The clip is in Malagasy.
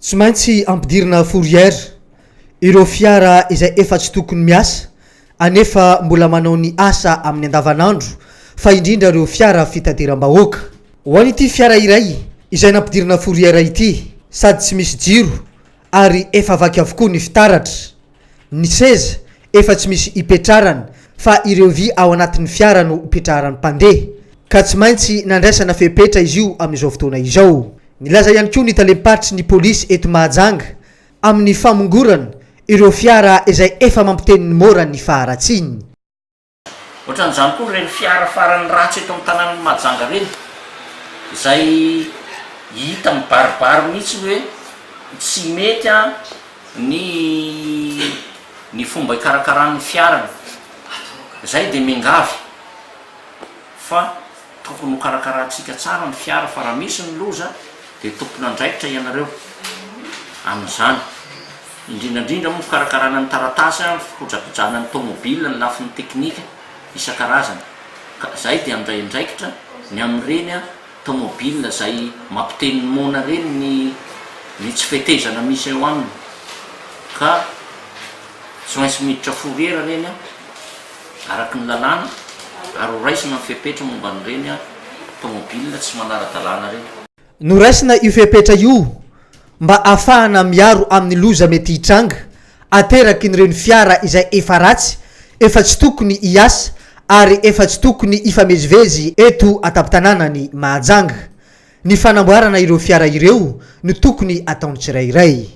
Tsy maintsy ampidirina fourrière ireo fiara izay efa tsy tokony miasa anefa mbola manao ny asa amin'ny andavanandro fa indrindra ireo fiara fitateram-bahoaka. Ho an'ity fiara iray izay nampidirina fourrière ity, sady tsy misy jiro ary efa vaky avokoa ny fitaratra. Ny seza efa tsy misy ipetrarana fa ireo vy ao anatin'ny fiara no ipetraharan'ny mpandeha ka tsy maintsy nandraisana fepetra izy io amin'izao fotoana izao. Nilaza ihany koa ny talem-paritry ny polisy eto Mahajanga amin'ny famongorana ireo fiara izay efa mampiteny ny môra ny faharatsiany. Ohatran'izany koa ireny fiara farany ratsy eto amin'ny tanànan'i Mahajanga ireny, izay hita mibaribary mihitsy hoe tsy mety ny ny fomba ikarakarany ny fiarany. Izay dia miangavy fa tokony ho karakarantsika tsara ny fiara fa raha misy ny loza dia tompon'andraikitra ianareo amin'izany. Indrindra indrindra moa ny fikarakarana ny taratasy, ny fikojakojana ny tomobile, ny lafiny teknika isan-karazany. Ka izay dia handray andraikitra ny amin'ireny tomobile izay mampiteny ny moana ireny ny ny tsy fetezana misy eo aminy. Ka tsy maintsy miditra fourrière ireny araka ny lalàna ary ho raisina ny fepetra momba an'ireny tomobile tsy manara-dalàna ireny. Noraisina io fepetra io mba ahafahana miaro amin'ny loza mety hitranga aterakin'ireny fiara izay efa ratsy, efa tsy tokony hiasa ary efa tsy tokony hifamezivezy eto an-tampon-tanànan'i Mahajanga. Ny fanamboarana ireo fiara ireo no tokony ataon'ny tsirairay.